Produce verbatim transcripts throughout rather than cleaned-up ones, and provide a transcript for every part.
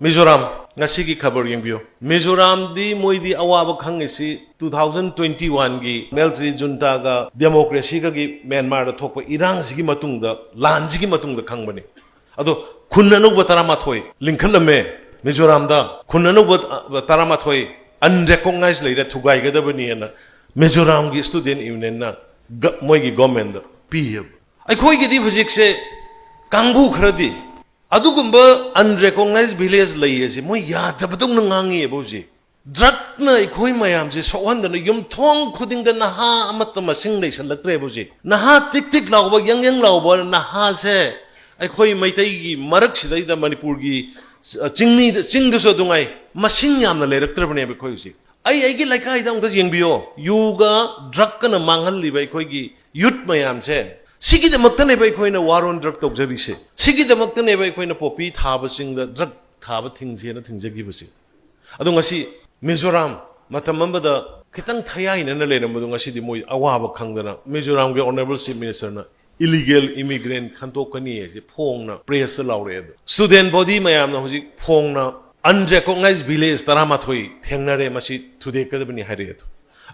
ꯃꯤꯖꯣꯔꯥꯝ, ꯉꯁꯤꯒꯤ ꯈꯕꯔ ꯌꯦꯡꯕꯤꯌꯨ꯫ ꯃꯤꯖꯣꯔꯥꯝꯗꯤ ꯃꯣꯏꯗꯤ ꯑꯋꯥꯕ ꯈꯪꯉꯤꯁꯤ two thousand twenty-one ꯒꯤ military junta ꯒ democracy ꯒꯒꯤ ꯃ꯭ꯌꯥꯟꯃꯥꯔꯗ ꯊꯣꯛꯄ ꯏꯔꯥꯡꯁꯤꯒꯤ ꯃꯇꯨꯡꯗ, ꯂꯥꯟꯁꯤꯒꯤ ꯃꯇꯨꯡꯗ ꯈꯪꯕꯅꯤ꯫ ꯑꯗꯣ ꯈꯨꯟ ꯑꯅꯧꯕ ꯇꯔꯥꯃꯥꯊꯣꯏ ꯂꯤꯡꯈꯠꯂꯝꯃꯦ ꯃꯤꯖꯣꯔꯥꯝꯗ꯫ ꯈꯨꯟ ꯑꯅꯧꯕ, ꯑ, ꯇꯔꯥꯃꯥꯊꯣꯏ unrecognized ꯂꯩꯔꯦ, ꯊꯨꯒꯥꯏꯒꯗꯕꯅꯤꯅ ꯃꯤꯖꯣꯔꯥꯝꯒꯤ student union ꯅ ꯒ-, ꯃꯣꯏꯒꯤ government ꯗ ꯄꯤꯌꯦꯕ꯫ ꯑꯩꯈꯣꯏꯒꯤꯗꯤ ꯍꯧꯖꯤꯛꯁꯦ ꯀꯥꯡꯕꯨ ꯈꯔꯗꯤ ꯑꯗꯨꯒꯨꯝꯕ unrecognized village ꯂꯩ ꯑꯁꯤ ꯃꯣꯏ ꯌꯥꯗꯕꯗꯧꯅ ꯉꯥꯡꯉꯤꯑꯕ ꯍꯧꯖꯤꯛ꯫ Drug ꯅ ꯑꯩꯈꯣꯏ ꯃꯌꯥꯝꯁꯦ ꯁꯣꯛꯍꯟꯗꯅ ꯌꯨꯝꯊꯣꯡ ꯈꯨꯗꯤꯡꯗ ꯅꯍꯥ ꯑꯃꯠꯇ ꯃꯁꯤꯡ ꯂꯩꯁꯜꯂꯛꯇ꯭ꯔꯦꯕ ꯍꯧꯖꯤꯛ꯫ ꯅꯍꯥ ꯇꯤꯛ ꯇꯤꯛ ꯂꯥꯎꯕ, ꯌꯪ ꯌꯪ ꯂꯥꯎꯕ ꯅꯍꯥꯁꯦ ꯑꯩꯈꯣꯏ ꯃꯩꯇꯩꯒꯤ ꯃꯔꯛꯁꯤꯗꯩꯗ ꯃꯅꯤꯄꯨꯔꯒꯤ, ꯑ, ꯆꯤꯡꯃꯤꯗ, ꯆꯤꯡꯗꯁꯨ ꯑꯗꯨꯉꯥꯏ ꯃꯁꯤꯡ ꯌꯥꯝꯅ ꯂꯩꯔꯛꯇ꯭ꯔꯕꯅꯦꯕ ꯑꯩꯈꯣꯏ ꯍꯧꯖꯤꯛ꯫ ꯑꯩ ꯑꯩꯒꯤ ꯂꯩꯀꯥꯏꯗ ꯑꯃꯨꯛꯇ ꯌꯦꯡꯕꯤꯌꯣ, ꯌꯨꯒ drug ꯀꯅ ꯃꯥꯡꯍꯜꯂꯤꯕ ꯑꯩꯈꯣꯏꯒꯤ youth ꯃꯌꯥꯝꯁꯦ꯫ ꯁꯤꯒꯤꯗꯃꯛꯇꯅꯦꯕ ꯑꯩꯈꯣꯏꯅ war on drug ꯇꯧꯖꯔꯤꯁꯦ꯫ ꯁꯤꯒꯤꯗꯃꯛꯇꯅꯦꯕ ꯑꯩꯈꯣꯏꯅ poppy ꯊꯥꯕꯁꯤꯡꯗ drug ꯊꯥꯕ ꯊꯤꯡꯁꯦꯅ ꯊꯤꯡꯖꯈꯤꯕꯁꯦ꯫ ꯑꯗꯣ ꯉꯁꯤ ꯃꯤꯖꯣꯔꯥꯝ, ꯃꯇꯝ ꯑꯃꯗ ꯈꯤꯇꯪ ꯊꯌꯥꯏꯅꯅ ꯂꯩꯔꯝꯕꯗꯣ ꯉꯁꯤꯗꯤ ꯃꯣꯏ ꯑꯋꯥꯕ ꯈꯪꯗꯅ ꯃꯤꯖꯣꯔꯥꯝꯒꯤ honourable chief minister ꯅ illegal immigrant ꯈꯟꯇꯣꯛꯀꯅꯤ ꯍꯥꯏꯁꯦ ꯐꯣꯡꯅ press ꯇ ꯂꯥꯎꯔꯛꯑꯦ꯫ ꯑꯗꯣ student body ꯃꯌꯥꯝꯅ ꯍꯧꯖꯤꯛ ꯐꯣꯡꯅ unrecognized village ꯇꯔꯥꯃꯥꯊꯣꯏ ꯊꯦꯡꯅꯔꯦ, ꯃꯁꯤ ꯊꯨꯗꯦꯛꯀꯗꯕꯅꯤ ꯍꯥꯏꯔꯛꯑꯦ꯫ ꯑꯗꯣ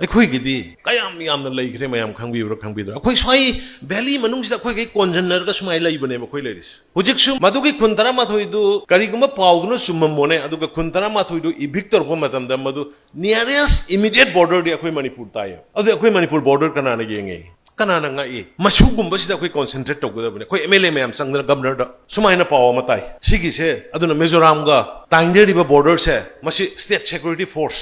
ꯑꯩꯈꯣꯏꯒꯤꯗꯤ ꯀꯌꯥꯝ ꯌꯥꯝꯅ ꯂꯩꯈ꯭ꯔꯦ, ꯃꯌꯥꯝ ꯈꯪꯕꯤꯕ꯭ꯔꯥ ꯈꯪꯕꯤꯗ꯭ꯔꯥ? ꯑꯩꯈꯣꯏ ꯁ꯭ꯋꯥꯏ valley ꯃꯅꯨꯡꯁꯤꯗ ꯑꯩꯈꯣꯏꯈꯩ ꯀꯣꯟꯁꯤꯟꯅꯔꯒ ꯁꯨꯃꯥꯏꯅ ꯂꯩꯕꯅꯦꯕ ꯑꯩꯈꯣꯏ ꯂꯩꯔꯤꯁꯦ꯫ ꯍꯧꯖꯤꯛꯁꯨ ꯃꯗꯨꯒꯤ ꯈꯨꯟ ꯇꯔꯥꯃꯥꯊꯣꯏꯗꯨ ꯀꯔꯤꯒꯨꯝꯕ ꯄꯥꯎꯗꯨꯅ ꯆꯨꯝꯃꯝꯃꯣꯅꯦ, ꯑꯗꯨꯒ ꯈꯨꯟ ꯇꯔꯥꯃꯥꯊꯣꯏꯗꯨ evict ꯇꯧꯔꯛꯄ ꯃꯇꯝꯗ ꯃꯗꯨ nearest immediate border ꯗꯤ ꯑꯩꯈꯣꯏ ꯃꯅꯤꯄꯨꯔ ꯇꯥꯏꯌꯦꯕ꯫ ꯑꯗꯨ ꯑꯩꯈꯣꯏ ꯃꯅꯤꯄꯨꯔ border ꯀꯅꯥꯅ ꯌꯦꯡꯉꯦ? ꯀꯅꯥꯅ ꯉꯥꯛꯏ? ꯃꯁꯤꯒꯨꯝꯕꯁꯤꯗ ꯑꯩꯈꯣꯏ concentrate ꯇꯧꯒꯗꯕꯅꯤ꯫ ꯑꯩꯈꯣꯏ M L A ꯃꯌꯥꯝ ꯆꯪꯗꯅ governor ꯗ ꯁꯨꯃꯥꯏꯅ ꯄꯥꯎ ꯑꯃ ꯇꯥꯏ꯫ ꯁꯤꯒꯤꯁꯦ, ꯑꯗꯨꯅ ꯃꯤꯖꯣꯔꯥꯝꯒ ꯇꯥꯏꯅꯔꯤꯕ border ꯁꯦ, ꯃꯁꯤ state security force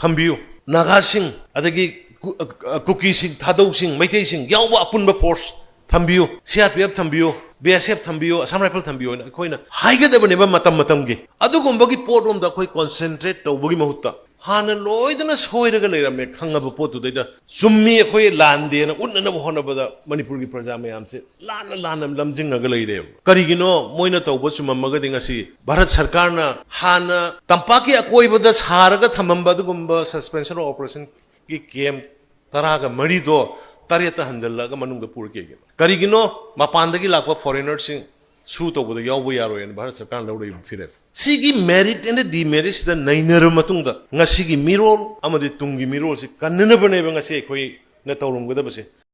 ꯊꯝꯕꯤꯌꯨ꯫ ꯅꯥꯒꯥꯁꯤꯡ, ꯑꯗꯒꯤ ꯀꯨ-, ꯑ, ꯀꯨꯀꯤꯁꯤꯡ, ꯊꯥꯗꯧꯁꯤꯡ, ꯃꯩꯇꯩꯁꯤꯡ ꯌꯥꯎꯕ ꯑꯄꯨꯟꯕ force ꯊꯝꯕꯤꯌꯨ꯫ C R P F ꯊꯝꯕꯤꯌꯨ, B S F ꯊꯝꯕꯤꯌꯨ, Assam Rifle ꯊꯝꯕꯤꯌꯨ ꯍꯥꯏꯅ ꯑꯩꯈꯣꯏꯅ ꯍꯥꯏꯒꯗꯕꯅꯦꯕ ꯃꯇꯝ ꯃꯇꯝꯒꯤ꯫ ꯑꯗꯨꯒꯨꯝꯕꯒꯤ ꯄꯣꯠꯂꯣꯝꯗ ꯑꯩꯈꯣꯏ concentrate ꯇꯧꯕꯒꯤ ꯃꯍꯨꯠꯇ ꯍꯥꯟꯅ ꯂꯣꯏꯗꯅ ꯁꯣꯏꯔꯒ ꯂꯩꯔꯝꯃꯦ ꯈꯪꯉꯕ ꯄꯣꯠꯇꯨꯗꯩꯗ ꯆꯨꯝꯃꯤ ꯑꯩꯈꯣꯏ ꯂꯥꯟꯗꯦꯅ ꯎꯠꯅꯅꯕ ꯍꯣꯠꯅꯕꯗ ꯃꯅꯤꯄꯨꯔꯒꯤ ꯄ꯭ꯔꯖꯥ ꯃꯌꯥꯝꯁꯦ ꯂꯥꯟꯅ ꯂꯥꯟꯅ ꯂꯝꯖꯤꯡꯉꯒ ꯂꯩꯔꯦꯕ꯫ ꯀꯔꯤꯒꯤꯅꯣ? ꯃꯣꯏꯅ ꯇꯧꯕ ꯆꯨꯝꯃꯝꯃꯒꯗꯤ ꯉꯁꯤ ꯚꯥꯔꯠ ꯁꯔꯀꯥꯔꯅ ꯍꯥꯟꯅ ꯇꯝꯄꯥꯛꯀꯤ ꯑꯀꯣꯏꯕꯗ ꯁꯥꯔꯒ ꯊꯝꯃꯝꯕ ꯑꯗꯨꯒꯨꯝꯕ suspension of operation ꯒꯤ camp ꯇꯔꯥꯒ ꯃꯔꯤꯗꯣ ꯇꯔꯦꯠꯇ ꯍꯟꯖꯜꯂꯒ ꯃꯅꯨꯡꯗ ꯄꯨꯔ ꯀꯩꯒꯤꯅꯣ? ꯀꯔꯤꯒꯤꯅꯣ? ꯃꯄꯥꯟꯗꯒꯤ ꯂꯥꯛꯄ foreigner ꯁꯤꯡ, ꯁꯨ ꯇꯧꯕꯗ ꯌꯥꯎꯕ ꯌꯥꯔꯣꯏꯅ ꯚꯥꯔꯠ ꯁꯔꯀꯥꯔꯅ ꯂꯧꯔꯛꯏꯕ ꯐꯤꯔꯦꯞ꯫ ꯁꯤꯒꯤ merit and demerit ꯁꯤꯗ ꯅꯩꯅꯔꯕ ꯃꯇꯨꯡꯗ ꯉꯁꯤꯒꯤ ꯃꯤꯔꯣꯜ ꯑꯃꯗꯤ ꯇꯨꯡꯒꯤ ꯃꯤꯔꯣꯜꯁꯤ ꯀꯟꯅꯅꯕꯅꯦꯕ ꯉꯁꯤ ꯑꯩꯈꯣꯏꯅ ꯇꯧꯔꯝꯒꯗꯕꯁꯦ꯫